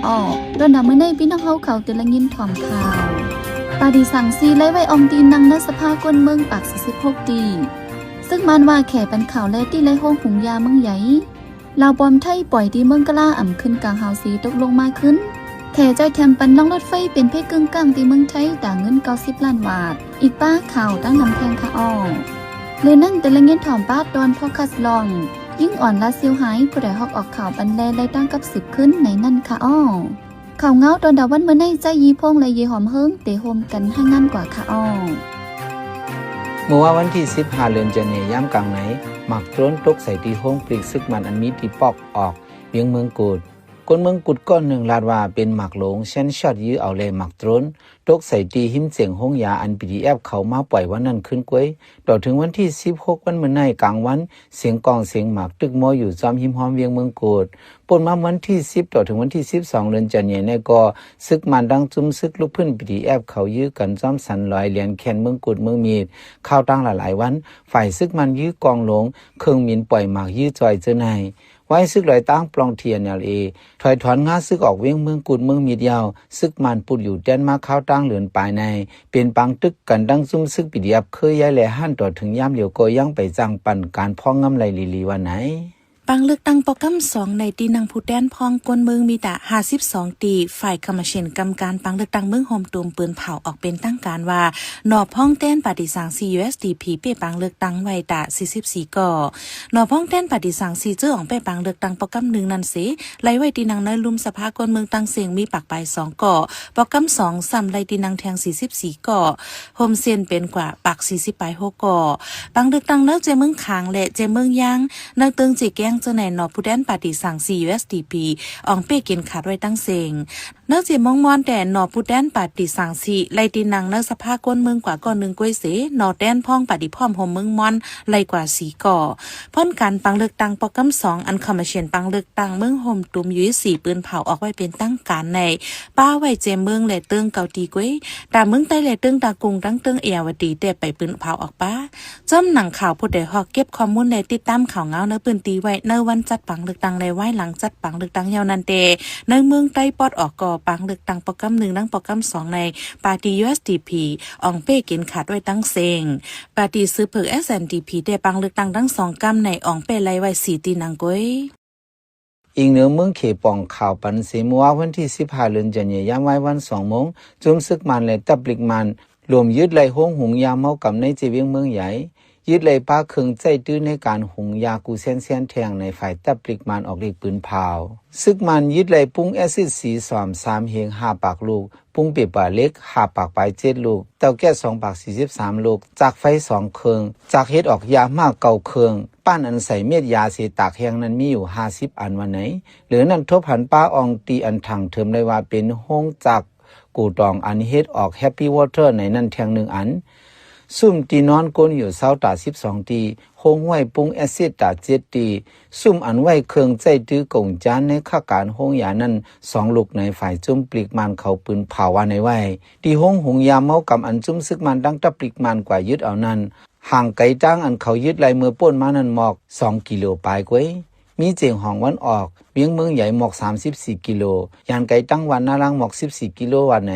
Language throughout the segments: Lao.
ອອກ. ດອນດາມື້ໃນ ພີ່ນ້ອງເຮົາເຂົາຕື່ນລະຍິນຖອມຂ່າວ ປາດີສາງຊີໄລ່ໄຫວ້ອ່ອງຕີ່ນັ່ງໃນສະພາກົນເມືອງປາກສີ່ສິບຫົກຕີ່. ເຊິ່ງມານວ່າແຂປັນເຂົາແລະ ຕີໄລ່ໂຮງຫຸງຢາເມືອງໃຫຍ່. ລາວປອມໄທປ່ອຍທີ່ເມືອງກະລາອຳຂຶ້ນກາງຫາວສີຕົກລົງມາຂຶ້ນ. ແຂຈ່ອຍແຖມປັນລາງລົດໄຟເປັນເພກຶ່ງກາງທີ່ເມືອງໄທຕາເງິນເກົ້າສິບລ້ານບາດ. ອີກປ້າຂ່າວຕັ້ງນຳແຂງຂະອອກ. ເລື່ອງນັ້ນແຕ່ລະເງິນຖອມປ້າຕອນພອດຄາສລອງ ຍິງອ່ອນລາດຊຽວຫາຍ ຜູ້ໃດຮອກອອກຂ່າວປັນແລໄລ່ຕັ້ງກັບສືບຂຶ້ນໃນນັ້ນຂະອອກ. ຂ່າວເງົາຕອນດາວັນມື້ໃນ ໃຈຢີພົງ ແລະ ເຢຫອມເຮີງ ເຕໂຮມກັນໃຫ້ງານກວ່າຂະອອກ. ເມື່ອວານວັນທີສິບຫ້າ ເດືອນກັນຍາ ຍາມກາງໃນ ໝາກໂຕຣນຕົກໃສ່ທີ່ໂຮງປລີກຊຶກມັນອັນມີທີ່ປອກອອກ ວຽງເມືອງກຸດ. ຄົນເມືອງກຸດກ້ອນໜຶ່ງລາດວ່າເປັນໝາກໂຫຼງ ແຊນຊອດຢື້ອາວແລະໝາກໂຕຣນ ຕົກໃສ່ທີ່ຮິມເຈັງໂຮງຢາອັນ ບີດີເອັຟ ເຂົາມາປ່ອຍວັນນັ້ນຄືນກວຍ. ຕໍ່ເຖິງວັນທີສິບຫົກ ວັນມື້ໃນກາງວັນ ສຽງກ້ອງສຽງໝາກຕຶກມໍຢູ່ຈອມຮິມຮອມວຽງເມືອງກຸດ. ປົນມາວັນທີສິບ ຕໍ່ເຖິງວັນທີສິບສອງ ເດືອນກັນຍານີ້ກໍ ຊຶກມັນທັງຈຸ້ມຊຶກລຸກຟື້ນ ບີດີເອັຟ ເຂົາຢື້ອກັນຈອມສັນລອຍ ແລນແຄນ ເມືອງກຸດ ເມືອງມິດ. ຂ່າວຕ່າງຫຼາຍໆວັນ ຝ່າຍຊຶກມັນຢື້ອກອງໂຫຼງ ເຄື່ອງບິນປ່ອຍໝາກຢື້ອຈ່ອຍເຈີໃນ. ວາຍຊຶກລອຍຕ່າງປອງ ທີເອັນແອລເອ ຖອຍຖອນງາຊຶກອອກວຽງເມືອງກຸດ ເມືອງມິດຍາວ ຊຶກມັນປຸດຢູ່ແດນມາຄາວຕ່າງເດືອນປາຍໃນ ເປັນປາງຕຶກກັນທັງຈຸ້ມຊຶກ ບີດີເອັຟ ເຄີຍຍ້າຍແລະຫັ້ນ ຕໍ່ເຖິງຍາມດຽວກໍຍັງໄປຈ້າງປັນການພອງງຳໄລ່ລີໆວ່າໃນ. ປາງເລືອກຕັ້ງປອກກຳສອງ ໃນທີ່ນັ່ງຜູ້ແທນພອງຄົນເມືອງມີແຕ່ຫ້າສິບສອງທີ່ ຝ່າຍຄຳມະຊິນກຳການປາງເລືອກຕັ້ງເມືອງໂຮມຕຸມປືນເຜົາອອກເປັນທາງການວ່າ ໜໍ່ພອງແທນປາຕີສາງຊີ ຢູເອັສດີພີ ເປ້ປາງເລືອກຕັ້ງໄວ້ແຕ່ສີ່ສິບສີ່ກໍ. ໜໍ່ພອງແທນປາຕີສາງຊີ ເຈີອອກເປ້ປາງເລືອກຕັ້ງປອກກຳໜຶ່ງນັ້ນເສ ໄລ່ໄວ້ທີ່ນັ່ງໃນລຸ່ມສະພາຄົນເມືອງຕ່າງເສັງມີປາກປາຍສອງກໍ, ປອກກຳສອງຊ້ຳໄລ່ທີ່ນັ່ງແທງສີ່ສິບສີ່ກໍ, ໂຮມເຊັນເປັນກວ່າປາກສີ່ສິບປາຍຫົກກໍ. ປາງເລືອກຕັ້ງໃນເຈເມືອງຂາງ ແລະ ເຈເມືອງຢາງ, ໃນເຕີງເຈແກ້ງເຈີໃນໜໍ່ຜູ້ແທນປາຕີສາງຊີ ຢູເອັສດີພີ ອອກເປ້ເກັນຂາດໄວ້ຕັ້ງເສັງ. ໃນເຈເມືອງມ່ອນແຕ່ໜໍ່ຜູ້ແທນປາຕີສາງຊີ ໄລ່ທີ່ນັ່ງໃນສະພາຄົນເມືອງກວ່າກໍໜຶ່ງກວຍເສ, ໜໍ່ແທນພອງປາຕີພ້ອມໂຮມເມືອງມ່ອນ ໄລ່ກວ່າສີ່ກໍ. ຜົນການປາງເລືອກຕັ້ງປອກກຳສອງ ອັນຄອມມິຊຽນປາງເລືອກຕັ້ງເມືອງໂຮມຕຸມ ຢູເອສຊີ ປືນເຜົາອອກໄວ້ເປັນທາງການໃນ ປ້າໄວ້ເຈເມືອງ ແລະ ເຕີງເກົາຕີກວຍ, ຕາເມືອງໃຕ້ ແລະ ເຕີງຕາກຸງ ທັງເຕີງເອຍາວະຕີ ແຕ່ໄປປືນເຜົາອອກປ້າ. ຈອມໜັງຂ່າວຜູ້ໃດຮອກເກັບຂໍ້ມູນ ແລະ ຕິດຕາມຂ່າວງາວໃນພື້ນທີ່ໄວ້ໃນວັນຈັດປາງເລືອກຕັ້ງ ແລະ ວາຍຫຼັງຈັດປາງເລືອກຕັ້ງແລ້ວນັ້ນແຕ່ ໃນເມືອງໃຕ້ປອດອອກກໍປາງເລືອກຕັ້ງປອກກຳໜຶ່ງ ແລະ ປອກກຳສອງໃນປາຕີ ຢູເອສດີພີ ອອກເປ້ເກັນຂາດໄວ້ຕັ້ງເສັງ. ປາຕີສືບເຜິກ ເອສເອັນດີພີ ແຕ່ປາງເລືອກຕັ້ງທັງສອງກຳໃນອອກເປ້ໄລ່ໄວ້ສີ່ທີ່ນັ່ງກວຍ. ອີງເໜືອເມືອງເຂປອງຂ່າວປັນເສ ເມື່ອວານວັນທີສິບຫ້າ ເດືອນກັນຍາ ຍາມວາຍວັນສອງໂມງ ຈຸ້ມຊຶກມັນ ແລະ ຕັບລິກມັນ ລວມຍຶດໄລ່ໂຮງຫຸງຢາເມົາກຳໃນເຈວຽງເມືອງໃຫຍ່, ຍຶດໄລ່ປາເຄື່ອງໃຊ້ຕື້ໃນການຫຸງຢາກູ່ແສນແສນແທ່ງໃນ ຝ່າຍຕັບລິກມັນອອກເລກປືນເຜົາ. ຊຶກມັນຍຶດໄລ່ປຸ້ງແອຊິດສີສອມສາມເຮງຫ້າປາກລູກ, ປຸ້ງເປປາເຫຼັກຫ້າປາກປາຍເຈັດລູກ, ເຕົາແກັສສອງປາກສີ່ສິບສາມລູກ, ຈາກໄຟສອງເຄື່ອງ, ຈາກເຮັດອອກຢາມ້າເກົ້າເຄື່ອງ, ປ້ານອັນໃສ່ເມັດຢາເສຕາກແຫ້ງນັ້ນມີຢູ່ຫ້າສິບອັນວ່າໃນ. ເຫຼືອນັ້ນທົບຫັນປາອ່ອງຕີ່ອັນຖັງເທີມໄດ້ວ່າເປັນໂຮງຈັກ ໂກດອງອັນເຮັດອອກ Happy Water ໃນນັ້ນແທ່ງໜຶ່ງອັນ, ຊຸ້ມທີ່ນອນກົນຢູ່ເຊົາຕາສິບສອງທີ່, ໂຮງໄວ້ປຸ້ງແອຊິດຕາເຈັດທີ່, ຊຸ້ມອັນໄວ້ເຄື່ອງໃຊ້ຕື້ກົງຈານໃນຂະການໂຮງຢານັ້ນສອງລູກໃນ ຝ່າຍຈຸ້ມປາງເລືອກຕັ້ງເຂົາປືນເຜົາວ່າໃນໄວ້. ທີ່ໂຮງຫຸງຢາເມົາກຳອັນຈຸ້ມຊຶກມັນທັງຕັບປາງເລືອກຕັ້ງກວາດຍຶດເອົານັ້ນ, ຫ່າງໄກຈາກອັນເຂົາຍຶດໄລ່ເມື່ອປົ້ນມານັ້ນໝອກສອງກິໂລປາຍກວ່າ. ມີເຈງຫອງວັນອອກ ວຽງເມືອງໃຫຍ່ໝອກສາມສິບສີ່ກິໂລ, ຫ່າງໄກຈາກວັນນາລາງໝອກສິບສີ່ກິໂລວ່າໃນ.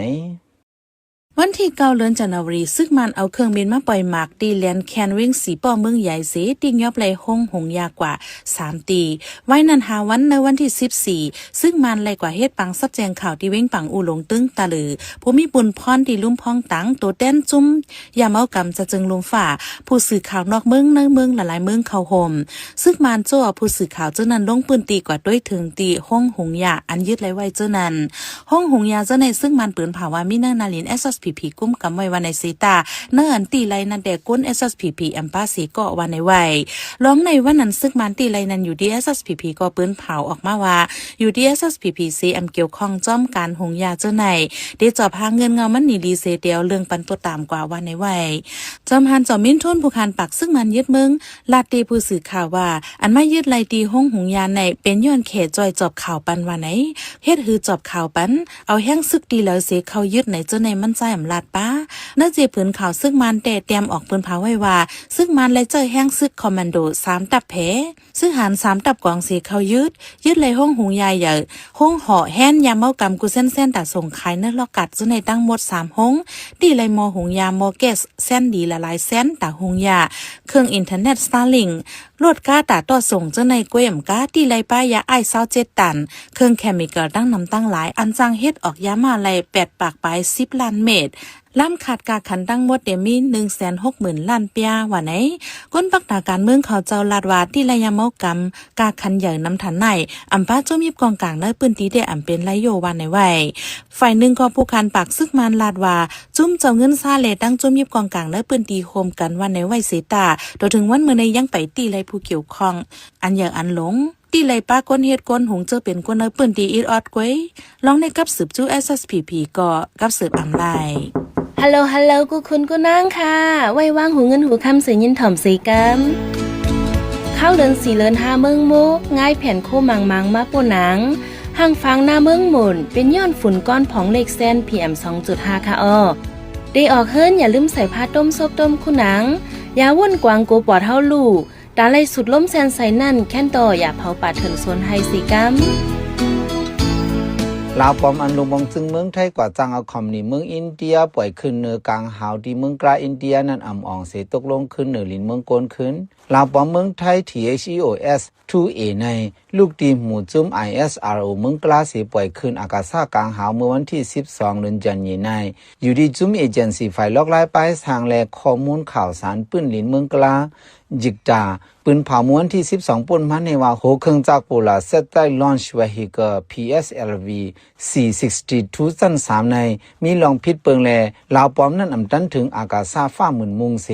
ວັນທີເກົ້າ ເດືອນຈັນນາວາຣີ ຊຶກມັນເອົາເຄື່ອງບິນມາປ່ອຍໝາກທີ່ແລນແຄນ ວຽງສີປ້ອ ເມືອງໃຫຍ່ເສ, ຕິກຍອບໄລ່ໂຮງຫຸງຢາກວ່າສາມຕີ. ໄວ້ນັ້ນຫ້າວັນ ໃນວັນທີສິບສີ່ ຊຶກມັນໄລ່ກວ່າເຮັດປາງສັບແຈ້ງຂ່າວທີ່ວຽງປາງອູ່ຫຼົງ ຕຶງຕາລື ຜູ້ມີບຸນພອນທີ່ລຸ່ມພອງຕັງ ໂຕແທນຈຸ້ມຢາເມົາກຳຈະເຈິງລຸ່ມຟ້າ, ຜູ້ສື່ຂ່າວນອກເມືອງໃນເມືອງຫຼາຍໆເມືອງເຂົ້າຮ່ວມ. ຊຶກມັນໂຈເອົາຜູ້ສື່ຂ່າວເຈົ້ານັ້ນລົງພື້ນທີ່ກວາດໂດຍເຖິງທີ່ໂຮງຫຸງຢາອັນຍຶດໄລ່ໄວ້ເຈົ້ານັ້ນ. ໂຮງຫຸງຢາເຈົ້າໃນຊຶກມັນປືນເຜົາວ່າມີນາຍໜ້າລິນ ເອສເອສພີພີ ກຸ້ມກຳໄວ້ວ່າໃນເຊຕາ, ໃນອັນຕີໄລ່ນັ້ນແຕ່ກົນ ເອສເອສພີພີ ອຳປາເສກໍວ່າໃນໄວ້. ລອງໃນວັນນັ້ນຊຶກມັນຕີໄລ່ນັ້ນ ຢູດີ ເອສເອສພີພີ ກໍປືນເຜົາອອກມາວ່າ ຢູດີ ເອສເອສພີພີ ເສອຳກ່ຽວຂ້ອງຈອມການຫຸງຢາເຈົ້າໃນ ເດຈອບຫາເງິນເງົາມັນໜີລີເສ ແຕ່ເອົາເລື່ອງປັນຕົວຕາມກວ່າວ່າໃນໄວ້. ຈອມຫັ້ນ ຈອມມິນທຸນ ຜູ້ຄານປາກຊຶກມັນຍຶດເມືອງ ລາດຕິຜູ້ສື່ຂ່າວວ່າ ອັນມາຍຶດໄລ່ທີ່ໂຮງຫຸງຢາໃນ ເປັນຍ້ອນແຂຈອຍຈອບຂ່າວປັນວ່າໃນ, ເຮັດຫືຈອບຂ່າວປັນ ເອົາແຮງຊຶກຕີເລີເສເຂົ້າຍຶດໃນເຈົ້າໃນມັນໃຊ້ ລາດປາ. ໃນເຈ້ຜືນຂ່າວ ຊຶກມານແຕ້ແຕ້ມອອກ ເປິດເຜີຍໄວ້ວ່າ ຊຶກມານໄດ້ໃຊ້ແຮງຊຶກຄອມມານໂດສາມດັບແພ ຊຶກທະຫານສາມດັບກອງເສເຂົ້າຍຶດ, ຍຶດໄດ້ໂຮງຫຸງຢາໃຫຍ່, ໂຮງເຫາະແຮນຢາເມົາກຳກູເຊັນແຊນຕາສົ່ງຂາຍໃນລອກກາດ ຈະໄດ້ທັງໝົດສາມໂຮງ, ຕີໄດ້ໝໍ້ຫຸງຢາ, ໝໍ້ແກັສແຊນດີຫຼາຍໆແສນຕາຫຸງຢາ, ເຄື່ອງອິນເຕີເນັດ Starlink, ລົດກາຕາຕໍ່ສົ່ງ ຈະໄດ້ກວຍອຳກາ, ຕີໄດ້ປ້າຢາໄອຊ໌ຊາວເຈັດຕັນ, ເຄື່ອງເຄມິກອນຕັ້ງນຳຕັ້ງຫຼາຍ ອັນຈ້າງເຮັດອອກຢາມ້າໄດ້ແປດປາກປາຍສິບລ້ານເມັດ. ລຳຄາດກາກຂັນທັງໝົດໄດ້ມີໜຶ່ງແສນຫົກໝື່ນລ້ານປຽ ວ່າໃນ. ຄົນປັກຕາການເມືອງເຂົາເຈົ້າລາດວ່າ ຕີໄດ້ຢາເມົາກຳ ກາກຂັນໃຫຍ່ນຳທັນໄດ້ ອຳປາໂຈມຍຶດກອງກາງໃນພື້ນທີ່ໄດ້ ອຳເປັນໄລໂຍ ວ່າໃນໄວ້. ຝ່າຍໜຶ່ງກໍຜູ້ຄັນປາກຊຶກມານລາດວ່າ ຈຸ້ມເຈົ້າເງິນຊາ ແລະ ຕັ້ງໂຈມຍຶດກອງກາງໃນພື້ນທີ່ຮ່ວມກັນ ວ່າໃນໄວ້ເສຕາ ຕໍ່ເຖິງວັນມື້ໃນຍັງໄປຕີໄລ່ຜູ້ກ່ຽວຂ້ອງ ອັນໃຫຍ່ອັນຫຼວງ ຕີໄລ່ປາກຄົນເຮັດຄົນຫຸງ ເຈີເປັນຄົນໃນພື້ນທີ່ອິດອອດກວຍ. ລອງໃນກັບສືບຈູ ເອສເອສພີພີ ກໍກັບສືບອຳໄລ. Hello Hello ກູຄຸນກູນາງຄ່າ ໄວ້ວາງຫູເງິນຫູຄຳ ເສຍິນຖ່ອມເສກຳ. ຂ່າວເລີນສີ່ເລີນຫ້າເມືອງໂມກ ງ່າຍແຜ່ນໂຄມັງມັງມາໂປ້ນາງ ຫ້າງຟາງໜ້າເມືອງໝົນ ເປັນຍ້ອນຝຸ່ນກ້ອນຜອງເລກແຊນ ພີເອັມສອງຈຸດຫ້າຄ່າອອກ. ເດອອກເຮືອນ ຢ່າລືມໃສ່ຜ້າຕົ້ມ ສົບຕົ້ມຄູໜັງ ຢາວົນກວາງໂກປອດເຮົາລູກ ຕາໄລ່ສຸດລົມແຊນໃສ່ນັ້ນ ແຄ້ນຕໍ່ຢ່າເຜົາປ່າເຖິນສວນໄຮ່ເສກຳ. ລາວປອມອັນຫຼວງບອງຈຶ່ງເມືອງໄທ ກວາດຈ້າງເອົາຄອມພານີເມືອງອິນເດຍ ປ່ອຍຂຶ້ນເໜືອກາງຫາວທີ່ເມືອງກລາອິນເດຍນັ້ນ ອຳອອງເສຕົກລົງຂຶ້ນເໜືອດິນເມືອງໂກນຄືນ. ລາວປອມເມືອງໄທ ທີເອັດເອັສ ທູເອ ໃນ ລູກຕີໝູຈຸ້ມ ໄອເອັສອາໂອ ເມືອງກລາເສປ່ອຍຂຶ້ນອາກາສະກາງຫາວເມື່ອວັນທີສິບສອງ ເດືອນຈັນຍາ ໃນ ຢູ່ທີ່ຈຸ້ມເອເຈນຊີຝ່າຍລອກລາຍປາຍທາງ ແລະ ຂໍ້ມູນຂ່າວສານພື້ນດິນເມືອງກລາ ຈິກຕາ ປືນເຜົາເມື່ອວັນທີສິບສອງ ປົນມາໃນວ່າ ໂຮເຄື່ອງຈັກໂປລາ Satellite Launch Vehicle ພີເອັສແອລວີ ສີ່ສິບສອງ ຊັ້ນສາມ ໃນ ມີລອງຜິດເປິງ ແລະ ລາວປອມນັ້ນອຳຕັນເຖິງອາກາສະຟ້າໝື່ນມຸງເສ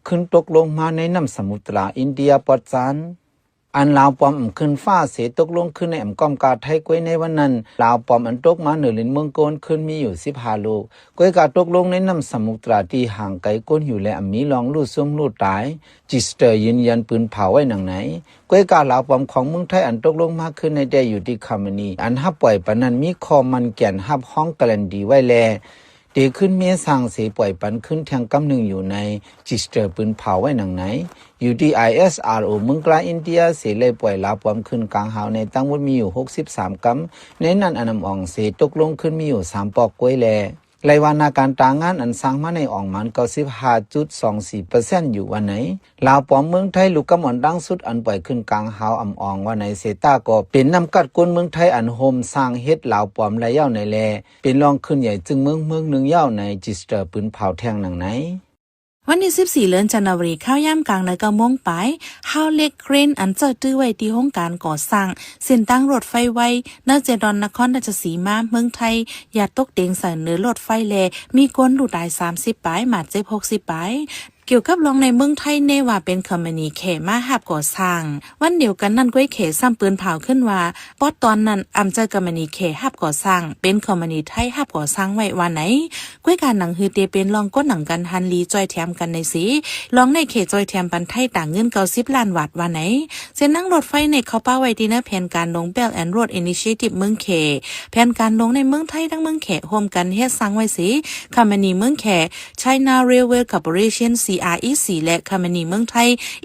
ຂຶ້ນຕົກລົງມາໃນນ້ຳສະໝຸດຕະລາອິນເດຍປອດຈານ. ອັນລາວປອມອຳຂຶ້ນຟ້າເສຕົກລົງຄືນໃນອຳກ້ອມກາໄທກວຍໃນວັນນັ້ນ ລາວປອມອັນຕົກມາເໜືອດິນເມືອງໂກນຄືນມີຢູ່ສິບຫ້າລູກ ກວຍກາຕົກລົງໃນນ້ຳສະໝຸດຕະລາທີ່ຫ່າງໄກກົນຢູ່ ແລະ ອຳມີລອງລູດຊຸມລູດຕາຍ. ຈິສເຕີຢືນຢັນປືນເຜົາໄວ້ດັ່ງໃນ ກວຍກາລາວປອມຂອງເມືອງໄທອັນຕົກລົງມາຄືນໃນແຕ່ຢູ່ທີ່ຄອມພານີອັນຮັບປ່ອຍປານນັ້ນ ມີຂໍ້ໝັ້ນແກ່ນຮັບຮອງກາແລັນຕີໄວ້ ແລະ ເຕຂຶ້ນເມສ້າງເສປ່ອຍປັນຄືນແທ່ງກຳໜຶ່ງຢູ່ໃນ ຈິສເຕີປືນເຜົາໄວ້ດັ່ງໃນ ຢູ່ທີ່ ໄອເອັສອາໂອ ເມືອງກລາອິນເດຍເສໄລ່ປ່ອຍລາວປອມຂຶ້ນກາງຫາວໃນ ທັງໝົດມີຢູ່ຫົກສິບສາມກຳ ໃນນັ້ນອັນອຳອອງເສຕົກລົງຂຶ້ນມີຢູ່ສາມປອກກວຍ ແລະ ໄລ່ວ່າໜ້າການຕາງານອັນສ້າງມາໃນອອງໝານເກົ້າສິບຫ້າຈຸດສອງສີ່ເປີເຊັນ ຢູ່ວ່າໃນ. ລາວປອມເມືອງໄທ ລູກກຳອ່ອນດັ່ງສຸດອັນປ່ອຍຂຶ້ນກາງຫາວອຳອອງວ່າໃນເສຕາ ກໍເປັນນ້ຳກັດກົ້ນເມືອງໄທອັນໂຮມສ້າງເຮັດລາວປອມໄດ້ຍາວໃນ ແລະ ເປັນລອງຂຶ້ນໃຫຍ່ຈຶ່ງເມືອງເມືອງໜຶ່ງຍາວໃນ ຈິສເຕີປືນເຜົາແທ່ງໜັງໃນ. ວັນທີສິບສີ່ ເດືອນຈັນນາວາຣີ ຂ່າວຍາມກາງໃນເກົ້າໂມງປາຍ ຮາວເລັກເຄຣນອັນເຈົ້າຕື້ໄວ້ທີ່ໂຮງການກໍ່ສ້າງເສັ້ນທາງລົດໄຟໄວ ໃນເຈດອນນະຄອນລາຊະສີມາ ເມືອງໄທ ຢາດຕົກເຕັງໃສ່ເໜືອລົດໄຟ ແລະ ມີຄົນລູກຕາຍສາມສິບປາຍ ບາດເຈັບຫົກສິບປາຍ. ກ່ຽວກັບເລື່ອງໃນເມືອງໄທ ແນວ່າເປັນຄອມພານີແຂມາຮັບກໍ່ສ້າງ. ວັນດຽວກັນນັ້ນ ກວຍແຂຊ້ຳປືນເຜົາຂຶ້ນວ່າ ປອດຕອນນັ້ນອຳໃຈຄອມພານີແຂຮັບກໍ່ສ້າງ ເປັນຄອມພານີໄທຮັບກໍ່ສ້າງໄວ້ວ່າໃນ. ກວຍການໜັງຮືເຕເປັນລອງກົດໜັງກັນຫັນລີຈ່ອຍແຖມກັນໃນເສ ລອງໃນເຂດຈ່ອຍແຖມປັນໄທຕາເງິນເກົ້າສິບລ້ານບາດວ່າໃນ. ເສັ້ນທາງລົດໄຟໃນເຂົ້າປະໄວ້ທີ່ໃນແຜນການຫຼວງ Belt and Road Initiative ເມືອງແຂ. ແຜນການຫຼວງໃນເມືອງໄທທັງເມືອງແຂຮ່ວມກັນເຮັດສ້າງໄວ້ເສ ຄອມພານີເມືອງແຂ China Railway Corporation ຊີ ອາ ອີ ຊີ ແລະ ຄອມພານີເມືອງໄທ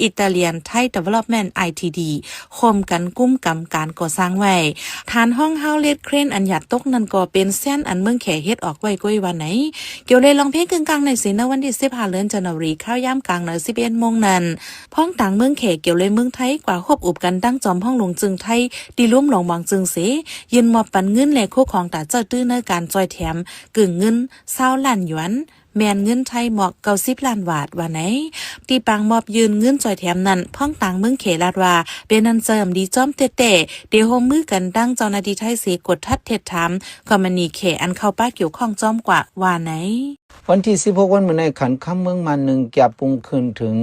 Italian Thai Development ໄອ ທີ ດີ ຮ່ວມກັນກຸມກຳການກໍ່ສ້າງໄວ້. ຖານຮອງຮາວເລັກເຄຣນອັນຢາດຕົກນັ້ນກໍເປັນແຊນອັນເມືອງແຂເຮັດອອກໄວ້ກວຍວ່າໃນ. ກ່ຽວເລີຍລອງເພງກຶ່ງກາງໃນເສ ໃນວັນທີສິບຫ້າ ເດືອນຈັນນາວາຣີ ຂ່າວຍາມກາງໃນສິບເອັດໂມງນັ້ນ ພ້ອງຕາງເມືອງແຂກ່ຽວເລີຍເມືອງໄທ ກວ່າຮົບອຸບກັນຕັ້ງຈອມຫ້ອງຫຼວງຈຶ່ງໄທ ທີ່ຫຼວມຫຼວງບາງຈຶ່ງເສ ຍື່ນມອບປັນເງິນ ແລະ ຄຸ້ມຄອງຕາເຈົ້າຕື້ໃນການຈ່ອຍແຖມ ເກີງເງິນຊາວລ້ານຢວນ ແມ່ນເງິນໄທໝອກເກົ້າສິບລ້ານບາດວ່າໃນ. ທີ່ປາງມອບຍື່ນເງິນຈ່ອຍແຖມນັ້ນ ພ້ອງຕາງເມືອງແຂລາດວ່າ ເປັນອັນໃຈອຳດີຈ້ອມແຕ່ໆ ເດໂຮມມືກັນດັ່ງເຈົ້າໜ້າທີ່ໄທເສ ກົດທັດເທັດຖາມ ຄອມພານີແຂອັນເຂົ້າປະກ່ຽວຂ້ອງຈ້ອມກວ່າວ່າໃນ. ວັນທີສິບຫົກ ວັນມື້ໃນ ຂັນຄຳເມືອງມານໜຶ່ງກຽບປຸງຂຶ້ນເຖິງ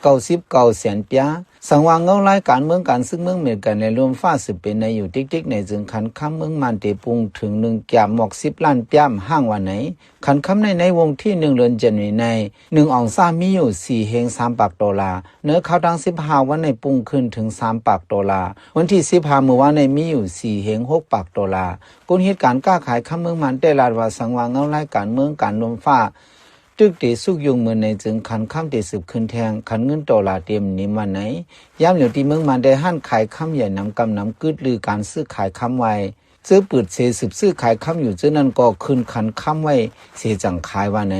ເກົ້າສິບເກົ້າແສນປຽ ສັງວ່າເງົາລາຍການເມືອງການຊຶກເມືອງເມກາ ແລະ ລົມຟ້າສືບເປັນໄນຢູ່ຕິກໆ ໃນຈຶ່ງຂັນຄຳເມືອງມ່ານເຕະປຸງເຖິງໜຶ່ງກຽບໝວກສິບລ້ານປຽມ ຫ້າງວ່າໄນ. ຂັນຄຳໃນໃນວົງທີໜຶ່ງເດືອນຈັນວາຣີໃນ ໜຶ່ງອອງສາມີຢູ່ສີ່ເຮງສາມປາກໂຕລາ, ເນີຄາວທັງສິບຫ້າວັນໃນປຸງຂຶ້ນເຖິງສາມປາກໂຕລາ, ວັນທີສິບຫ້າມື້ວານໃນມີຢູ່ສີ່ເຮງຫົກປາກໂຕລາ. ກົນຮີດການຄ້າຂາຍຄຳເມືອງມ່ານແຕ່ລາດວ່າ ສັງວ່າເງົາລາຍການເມືອງການລົມຟ້າ ຕຶກເຕະສຸກຍຸງເມີນໃນຈຶ່ງຂັນຄຳເຕະສືບຂຶ້ນແທງ ຂັນເງິນໂຕລາເຕັມນິມວ່າໄນ. ຍາມຫຼຽວທີ່ເມືອງມ່ານໄດ້ຮ້ານຂາຍຄຳໃຫຍ່ນຳກຳນຳກຶດລືການຊື້ຂາຍຄຳໄວ້ ເຈີປືດເສສືບຊື້ຂາຍຄຳຢູ່ເຈີນັ້ນກໍຂຶ້ນຂັນຄຳໄວ້ເສຈັ່ງຂາຍວ່າໄນ.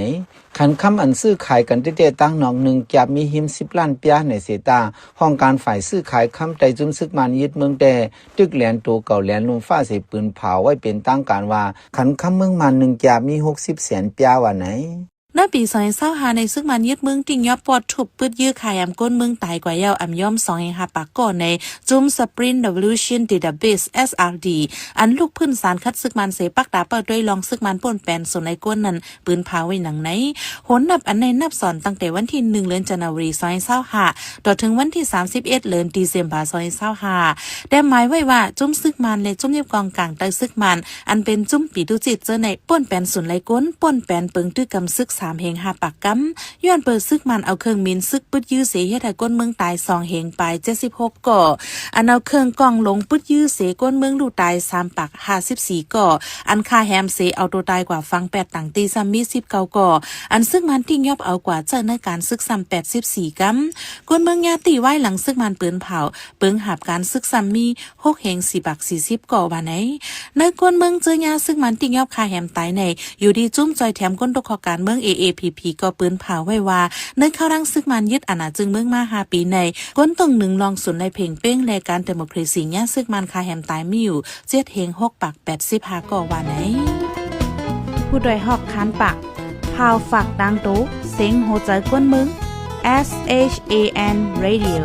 ຂັນຄຳອັນຊື້ຂາຍກັນແທ້ໆ ຕາງນອກໜຶ່ງກຽບມີຫິມສິບລ້ານປຽໃນເສຕາ ຫ້ອງການຝ່າຍຊື້ຂາຍຄຳໃຕ້ຈຸ້ມຊຶກມ່ານຍຶດເມືອງແຕ່ ຕຶກແລນໂຕເກົ່າແລນລົມຟ້າເສປືນເຜົາໄວ້ເປັນທາງການວ່າ ຂັນຄຳເມືອງມ່ານໜຶ່ງກຽບມີຫົກສິບແສນປຽວ່າໄນ. ໃນປີສອງພັນຊາວຫ້າໃນ ຊຶກມ່ານຍຶດເມືອງຕິງຍອບປອດທຸບປຶດຢື້ຂາຍອຳກົນເມືອງຕາຍກວ່າແລ້ວອຳຍອມສອງເຮງຫ້າປາກກໍໃນ Jum Spring Revolution Database SRD ອັນລູກພື້ນສານຂັດຊຶກມ່ານເສ ປັກຕາເປົ້າດ້ວຍລອງຊຶກມ່ານປົນແປນສູນໄລກົນນັ້ນ ປືນເຜົາໄວ້ໜັງໃນ. ໂຫນນັບອັນໃນນັບສອນຕັ້ງແຕ່ວັນທີໜຶ່ງເດືອນຈັນວາຣີສອງພັນຊາວຫ້າ ຕໍ່ເຖິງວັນທີສາມສິບເອັດເດືອນດີເຊັມເບີສອງພັນຊາວຫ້າ ແຕ່ໝາຍໄວ້ວ່າ ຈຸ້ມຊຶກມ່ານ ແລະ ຈຸ້ມຍຽບກອງກາງໃຕ້ຊຶກມ່ານ ອັນເປັນຈຸ້ມປີຕຸຈິດເຈີໃນ ປ່ນແປນສູນໄລກົນ, ປ່ນແປນເປິງຕື້ກຳຊຶກສາມເຮງຫ້າປາກກຳ ຍ້ອນເປີຊຶກມ່ານເອົາເຄື່ອງບິນຊຶກປຶດຢື້ເສ ເຮັດໃຫ້ຄົນເມືອງຕາຍສອງເຮງປາຍເຈັດສິບຫົກກໍ, ອັນເອົາເຄື່ອງກ້ອງຫຼົງປຶດຢື້ເສ ຄົນເມືອງລູກຕາຍສາມປາກຫ້າສິບສີ່ກໍ, ອັນຂ້າແຮມເສເອົາໂຕຕາຍກວ່າຝັ່ງແປດຕັ່ງຕີຊ້ຳມີສິບເກົ້າກໍ, ອັນຊຶກມ່ານຕິງຍອບເອົາກວ່າໃຊ້ໃນການຊຶກຊ້ຳແປດສິບສີ່ກຳ, ຄົນເມືອງຍາຕິວາຍຫຼັງຊຶກມ່ານປືນເຜົາ ເປິງຫາບການຊຶກຊ້ຳມີ ຫົກເຮງສີ່ປາກສີ່ສິບກໍວ່າໃນ. ໃນຄົນເມືອງເຈີຍາຊຶກມ່ານຕິງຍອບຂ້າແຮມຕາຍໃນ ຢູ່ດີຈຸ້ມຊ່ອຍແຖມຄົນຕົກເຄາະການເມືອງ AAPP ກໍປືນເຜົາໄວ້ວ່າ ໃນຄາວຫຼັງຊຶກມ່ານຍຶດອານາຈຶງເມືອງມາຫ້າປີໃນ ຄົນຕົງໜຶ່ງລອງສູນໄລເພງເປັງ ແລະ ການເດໂມຄຣາຊີຍາຊຶກມ່ານຂ້າແຮມຕາຍມີຢູ່ເຈັດເຮງຫົກປາກແປດສິບຫ້າກໍວ່າໃນ. ຜູ້ດ້ວຍຮອກຄານປາກ ຂ່າວຝາກຕ່າງໂຕ ເສັງຫົວໃຈກວນເມືອງ SHAN Radio.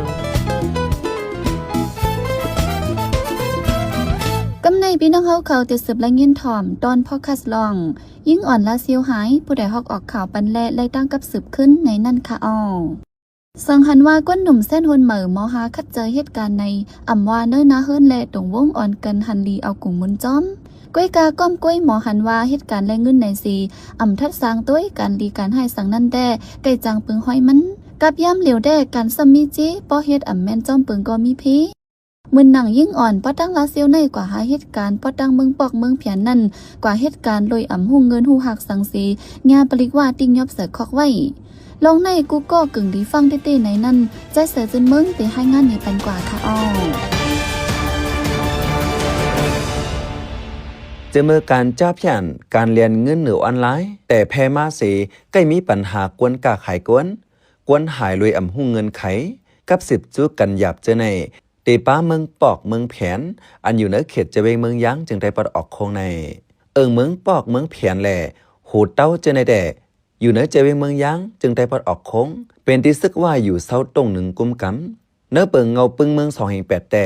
ກຳໃນພີ່ນ້ອງເຮົາເຂົາຕິດສືບລາຍງານຖ່ອມ ຕອນພອດຄາສລອງ ຍິງອ່ອນລາວເຊວຫາຍ ຜູ້ໃດຮອກອອກຂ່າວປັນແລະໄລ່ຕັ້ງກັບສືບຂຶ້ນໃນນັ້ນຄະເອົາ. ສັງຫັນວ່າ ຄົນໜຸ່ມແຊນຮຸ່ນໃໝ່ ມໍຫາຂັດໃຈເຮັດການໃນ ອຳວ່າເນີນາເຮີນ ແລະ ຕົງວົງອ່ອນກັນຫັນລີເອົາກຸງມຸນຈອມ. ກ້ວຍກາກ້ອມກ້ວຍ ມໍຫັນວ່າເຮັດການແລກເງິນໃນເສ ອຳທັດສ້າງໂຕຍການດີການຮ້າຍສັງນັ້ນແດ່ ໄກ່ຈາງເປິງຫ້ອຍມັນ ກັບຍາມຫຼຽວແດ່ ການຊ້ຳມີຈີ ເພາະເຮັດອຳແມ່ນຈອມເປິງກໍມີພີ. ເໝືອນໜັງຍິງອ່ອນ ປະຕັ້ງລາວເຊວໃນ ກວ່າຫາເຮັດການປະຕັ້ງເມືອງປອກເມືອງແຜນນັ້ນ ກວ່າເຮັດການໂດຍອຳຮູ້ເງິນຮູ້ຮາກສັງເສ ຍາປະລິກວ່າຕິງຍອບໃສ່ຄອກໄວ້. ລອງໃນກູ່ກໍກຶ່ງດີຟັງເຕ້ໆໃນນັ້ນ ໃຈໃສເຈີນເມືອງໄປຮາຍງານນີ້ປັນກວ່າຄະອອ. ເຈີເມືອການຈ້າພຽນ ການແລ່ນເງິນເໜືອອອນລາຍ ແຕ່ແຜ່ມາເສ ໃກ້ມີປັນຫາກວນຄ້າຂາຍກວນ ກວນຫາຍລວຍອຳຮູ້ເງື່ອນໄຂ ກັບສືບຈູກັນຫຍາບເຈີໃນ ເຕປາເມືອງປອກເມືອງແຜນ ອັນຢູ່ໃນເຂດຈະເວັງເມືອງຢາງ ເຈີງໃຕ້ປອດອອກໂຄ້ງໃນ. ເອີ່ງເມືອງປອກເມືອງແຜນ ແລະ ໂຫເຕົ້າເຈີໃນແດ່ ຢູ່ໃນຈະເວັງເມືອງຢາງ ເຈີງໃຕ້ປອດອອກໂຄ້ງ ເປັນທີ່ຊຶກວ່າຢູ່ເຊົາຕົງໜຶ່ງກຸມກຳ. ໃນເປິງເງົາປຶ້ງເມືອງສອງເຮງແປດແຕ່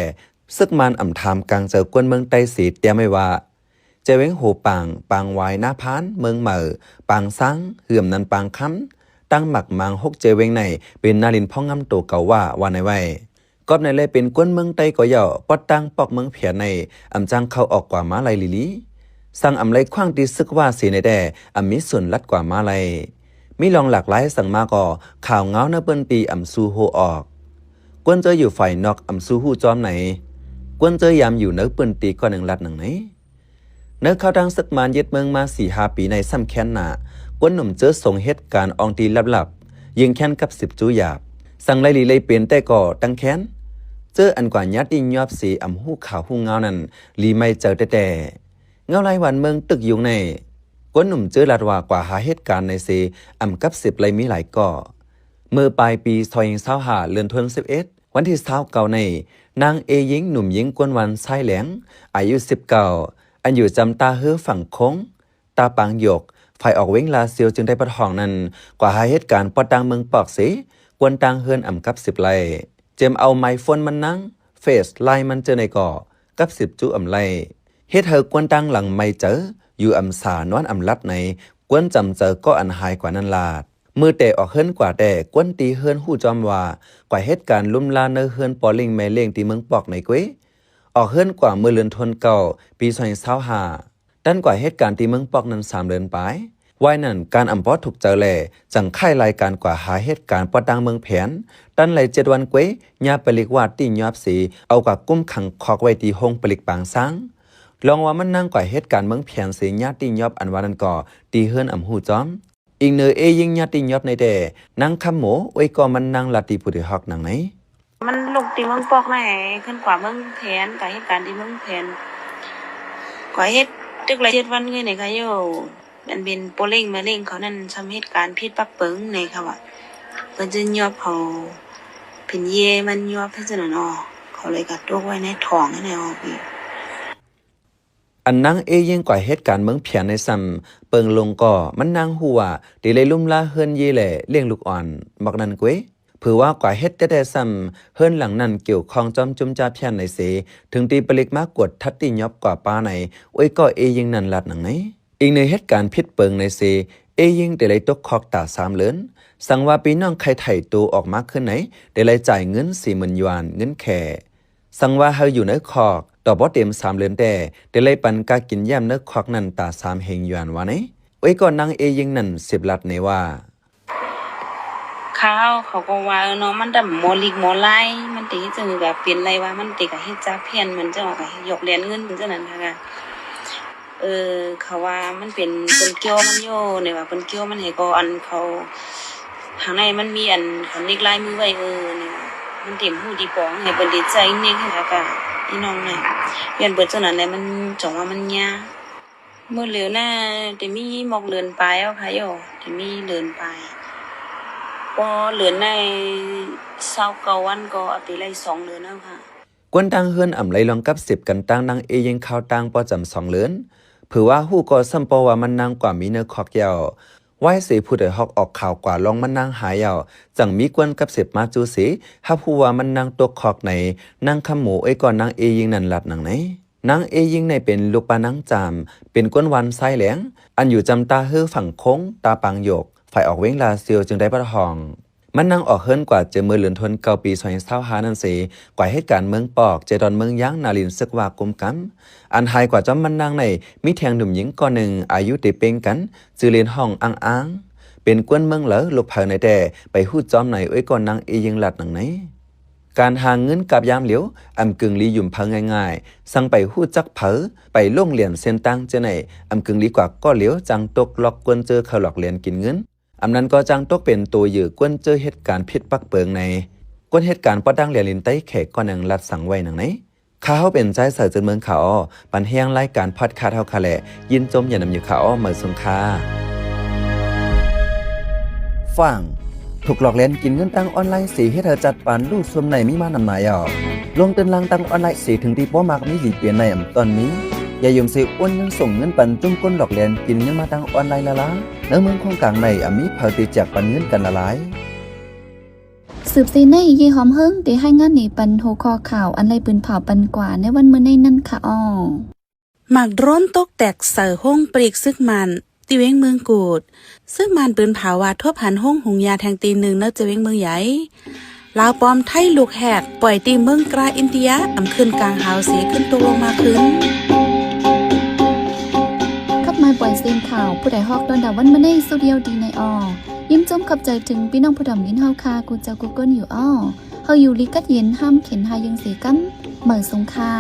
ຊຶກມານອຳຖາມກາງໃຈກວນເມືອງໃຕ້ເສ ຕຽມໄວ້ວ່າ ຈະເວັງໂຫປາງ, ປາງຫວາຍ, ນາພານ, ເມືອງໃໝ່, ປາງຊ້າງ, ເຮືອມນັນປາງຄຳ, ຕັ້ງໝາກມາງຫົກຈະເວັງໃນ ເປັນນາລິນພອງງາມໂຕເກົ່າວ່າ ວ່າໃນໄວ້. ກອບໃນແລເປັນກວນເມືອງໃຕ້ກໍເຍົາະ ປອດຕັ້ງປອກເມືອງແຜນໃນ ອຳຈັ່ງເຂົ້າອອກກວ່າມາໄລລີໆ ສັງອຳໄລຂວາງທີ່ຊຶກວ່າເສໃນແດ່ ອຳມີສ່ວນລັດກວ່າມາໄລ. ມີລອງຫຼາກຫຼາຍສັງມາກໍ ຂ່າວງາວໃນເປີ້ນຕີອຳຊູໂຮອອກ. ກວນເຈີຢູ່ຝ່າຍນອກອຳຊູຮູ້ຈອມໃນ ກວນເຈີຍາມຢູ່ໃນເປີ້ນຕີກໍໜຶ່ງລັດໜັງໃນ. ໃນຄາວທາງຊຶກມານຍຶດເມືອງມາສີ່ຫ້າປີໃນ ສ່ຳແຄນໜ້າ ກວນໜຸ່ມເຈີສົງເຮັດການອອງຕີລັບໆ ຍິງແຄນກັບສືບຈູຢາບ ສັງໄລລີໄລເປັນແຕ່ກໍຕັ້ງແຄນ ເຈີອັນກວ່າຍາດອີ່ຍອບເສອຳຮູ້ຂ່າວຮູ້ງາວນັ້ນ ລີໄມເຈີແຕ່ໆ. ເງົາລາຍຫວານເມືອງຕຶກຍຸງໃນ ກວນໜຸ່ມເຈີລັດວ່າກວ່າຫາເຮັດການໃນເສ ອຳກັບສືບໄລມີຫຼາຍກໍ. ເມື່ອປາຍປີສອງພັນຊາວຫ້າ ເດືອນທວນສິບເອັດ ວັນທີຊາວເກົ້າໃນ ນາງເອຍິງ ໜຸ່ມຍິງກວນວັນຊາຍແຫຼງ ອາຍຸສິບເກົ້າ ອັນຢູ່ຈຳທ່າເຮືອຝັ່ງຄົງ ຕາປາງຢົກ ຝ່າຍອອກເວັງລາຊຽວ ເຈີງໃຕ້ປະທ້ອງນັ້ນ ກວ່າຫາເຮັດການປອດຕັ້ງເມືອງປອກເສ ກວນຕັ້ງເຮືອນອຳກັບສິບໄລ ເຈີມເອົາໄມໂຟນມັນນາງ ເຟສ ລາຍມັນເຈີໃນກໍກັບສິບຈູອຳໄລ ເຮັດໃຫ້ກວນຕັ້ງຫຼັງໄມເຈີ ຢູ່ອຳສານອນອຳລັດໃນ ກວນຈຳເຈີກໍອັນຫາຍກວ່ານັ້ນລາດ. ມື້ແຕ່ອອກເຮືອນກວ່າແຕ່ ຄົນທີ່ເຮືອນຮູ້ຈ້ອມວ່າ ກວ່າເຮັດການລຸມລາເນີເຮືອນພໍ່ເລ້ງແມ່ເລ້ງທີ່ເມືອງປອກໃນເກວຍ. ອອກເຮືອນກວ່າເມື່ອເດືອນທວນເກົ້າ ປີສອງພັນຊາວຫ້າ ຕັນກວ່າເຮັດການທີ່ເມືອງປອກນັ້ນສາມເດືອນປາຍ. ວາຍນັ້ນການອຳພໍຖືກໃຈແລ ຈັ່ງຄ້າຍລາຍການກວ່າຫາເຮັດການປະຕັ້ງເມືອງແຜນ. ຕັນໄດ້ເຈັດວັນເກວຍ ຍາໄປລິກວ່າຕິຍອບເສ ເອົາກວ່າກຸມຂັງຄອກໄວ້ທີ່ໂຮງຜະລິດປາງຊ້າງ. ລອງວ່າມັນນາງກວ່າເຮັດການເມືອງແຜນເສ ຍາຕິຍອບອັນວ່ານັ້ນກໍ ທີ່ເຮືອນອຳຮູ້ຈ້ອມ. ອີງເນີເອຍິງຍາຕິຍອບໃນແຕ່ ນາງຄຳໂມ ເອີຍກໍມັນນາງລັດທີ່ຜູ້ໄດ້ຮອກນາງໃນ ມັນລົງທີ່ເມືອງປອກໃນ ຂຶ້ນກວ່າເມືອງແຜນ ກະເຮັດການທີ່ເມືອງແຜນ ກວ່າເຮັດຕຶກລະເຈັດວັນເລີຍໃນຄະໂຍ ອັນເປັນພໍ່ເລ້ງແມ່ເລ້ງເຂົານັ້ນ ຊ່ຳເຮັດການຜິດປັກເປິງໃນຄະວ່າ ເພິ່ນຈະຍອບເຂົາເປັນເຢຍມັນຍອບເຮັດຈັ່ງນັ້ນອອກ ເຂົາເລີຍກະຕົກໄວ້ໃນທ້ອງໃນອອກອີກ. ອັນນາງເອຍິງກວ່າເຮັດການເມືອງແຜນໃນຊ້ຳ ເປິງລົງກໍມັນນາງຮູ້ວ່າ ທີ່ໄດ້ລຸມລາເຮືອນເຢແລລ້ຽງລູກອ່ອນ ໝອກນັ້ນເກວຍ. ເຜີວ່າກວ່າເຮັດແຕ່ແຕ່ຊ້ຳ ເຮືອນຫຼັງນັ້ນກ່ຽວຂ້ອງຈອມຈຸ້ມຈາພຽນໃນເສ ເຖິງທີ່ປະລິກມາກວດທັດຕິຍອບກວ່າປ້າໃນ ໂອ້ຍກໍເອຍິງນັ້ນລັດນາງໃນ. ອີງເນີເຮັດການຜິດເປິງໃນເສ ເອຍິງໄດ້ໄລ່ຕົກຄອກຕາສາມເດືອນ. ສັງວ່າພີ່ນ້ອງໄຂ່ໄຖ່ໂຕອອກມາຄືນໃນ ໄດ້ໄລ່ຈ່າຍເງິນສີ່ໝື່ນຢວນເງິນແຂ. ສັງວ່າໃຫ້ຢູ່ໃນຄອກ ຕໍ່ບໍ່ເຕັມສາມເດືອນແຕ່ ໄດ້ໄລ່ປັນກາກິນຢ້ຽມໃນຄອກນັ້ນຕາສາມເຮັງຢວນວ່າໃນ. ໂອ້ຍກໍນາງເອຍິງນັ້ນສືບລັດໃນວ່າ ຂ່າວເຂົາກໍວ່າເນາະ ມັນດຳມໍລິກມໍລາຍ ມັນເຕເຮັດຈັ່ງໃດກະເປັນໄລວ່າ ມັນເຕກະເຮັດຈາພຽນ ມັນຈັ່ງວ່າກະຢອກແລນເງິນ ມັນຈັ່ງນັ້ນຫັ້ນນະ. ເອີ ເຂົາວ່າມັນເປັນ ເພິ່ນກ່ຽວມັນຢູ່ ນີ້ວ່າເພິ່ນກ່ຽວມັນໃຫ້ກໍອັນເຂົາ ທາງໃນມັນມີອັນເຂົານິກລາຍມືໄວ້ ເອີ ນີ້ວ່າມັນເຕັມຮູ້ດີປອງ ໃຫ້ເພິ່ນໄດ້ໃຊ້ນິກໃຫ້ລະກະ ອີນ້ອງນະ ຍ້ອນເບິດຈັ່ງນັ້ນແຫຼະ ມັນຈັ່ງວ່າມັນຍາກ. ມື້ເລວນະ ໄດ້ມີໝອກເດືອນປາຍເອົາຄ່ະໂຍ ໄດ້ມີເດືອນປາຍ ພໍເດືອນໃນຊາວເກົ້າວັນກໍເອົາໄປໄລ່ສອງເດືອນເອົາຄ່ະ. ຄົນຕ່າງເຮືອນອຳໄລ່ລອງກັບເສັບກັນຕ່າງນາງເອຍິງຂ່າວຕ່າງບໍ່ຈຳສອງເດືອນ ເຜີວ່າຮູ້ກໍຊ້ຳປໍວ່າມັນນາງກວ່າມີເນີຄອກແລ້ວ. ວາຍເສຜູ້ໄດ້ຮອກອອກຂ່າວກວ່າລອງມັນນາງຫາຍແລ້ວ ຈັ່ງມີຄົນກັບເສັບມາຈູເສ ຮັບຮູ້ວ່າມັນນາງຕົກຄອກໃນ ນາງຄຳໂມ ເອີຍກໍນາງເອຍິງນັ້ນລັດນາງໃນ. ນາງເອຍິງໃນເປັນລູກປ້ານາງຈາມ ເປັນຄົນບ້ານຊາຍແຫຼງ ອັນຢູ່ຈຳຕາເຮີຝັ່ງໂຂງ ຕາປາງຢົກ ຝ່າຍອອກເວງລາຊຽວ ຈຶ່ງໄດ້ປະທ້ອງ. ມັນນາງອອກເຮືອນກວ່າເຈີເມື່ອເດືອນທວນເກົ້າ ປີສອງພັນຊາວຫ້ານັ້ນເສ ກວ່າເຮັດການເມືອງປອກ ເຈດອນເມືອງຢາງ ນາລິນ ເຊິ່ງວ່າກຸມກຳ. ອັນຫາຍກວ່າຈອມມັນນາງໃນ ມີແທ່ງໜຸ່ມຍິງກ່ອນໜຶ່ງ ອາຍຸຕິເປ່ງກັນ ຊື່ເລນຫ້ອງອ້າງໆ ເປັນຄົນເມືອງເລີ ລູກໃຜໃນແຕ່ ໄປຮູ້ຈອມໃນ ເອີຍກໍນາງເອຍິງລັດນາງໃນ. ການຫາເງິນກັບຍາມຫຼຽວ ອຳກຶງລີຢຸ່ມເພີງງ່າຍໆ ສັງໄປຮູ້ຈັກໃຜ ໄປລົງລຽນເສັ້ນທາງເຈີໃນ ອຳກຶງລີກວ່າກໍຫຼຽວ ຈັ່ງຕົກລັອກຄົນເຈີເຂົາຫຼອກແລນກິນເງິນ. ອຳນັ້ນກໍຈັ່ງຕົກເປັນໂຕເຫຍື່ອຄົນເຈີເຮັດການຜິດປັກເປິງໃນ ຄົນເຮັດການປະດັງແລນລິນໄຕ້ແຂກກໍຍັງລັດສັງໄວ້ນາງໃນ. ຂ້າເຮົາເປັນຊາຍເສືອເຈີນເມືອງຂາວ ປັນແຮງລາຍການພອດຄາດເຮົາຄ່ະແລະ ຍິນຊົມຢ່ານຳຢູ່ຂາວ ເໝີສົງຄ່າ. ຟັງ ຖືກຫຼອກແລນກິນເງິນທາງອອນລາຍເສ ເຮັດໃຫ້ຈັດປານລູກຊຸມໃນມີມານຳໜາຍອອກ ລົງເຕີນລາງທາງອອນລາຍເສ ເຖິງທີ່ບໍ່ມັກມີດີເປັນໃນອຳຕອນນີ້ ຢ່າຍົມເສໂອນເງິນສົ່ງເງິນປັນຈຸ້ມຄົນຫຼອກແລນກິນເງິນມາທາງອອນລາຍລະລາ ໃນເມືອງໂຂງກາງໃນອາມີໃຜທີ່ແຈກປັນເງິນກັນລະລາຍ. ສືບໃສ່ໃນ ເຢຫອມເຮີງ ໄດ້ລາຍງານໃນປັນຫົວຂໍ້ຂ່າວ ອັນໄດ້ປືນເຜົາປັນກວ່າໃນວັນມື້ໃນນັ້ນຄ່ະອອ. ໝາກໂດຣນຕົກແຕກໃສ່ໂຮງປະລິກຊຶກມານ ທີ່ເວງເມືອງກູດ. ຊຶກມານປືນເຜົາວ່າທົບຫັນໂຮງຫຸງຢາແທ່ງຕີໜຶ່ງໃນເວງເມືອງໃຫຍ່. ລາວປອມໄທລູກແຮກ ປ່ອຍທີ່ເມືອງກຣາອິນເດຍ ອຳຂຶ້ນກາງຫາວເສ ຂຶ້ນຕົກລົງມາຄືນ. ກັບມາປ່ອຍເສັ້ນຂ່າວ ຜູ້ໃດຮອກຕອນດາວັນມາໃນ ສະຕູດິໂອດີໃນອອ. ຍິນຊົມຂອບໃຈເຖິງພີ່ນ້ອງຜູ້ດຳຍິນເຮົາຄ່າ ກູເຈົ້າກູກົນຢູ່ອອ. ເຮົາຢູ່ດີກັດເຢັນ ຫ້າມເຂັນຫາຍືງເສກຳ ເໝີສົງຄ່າ.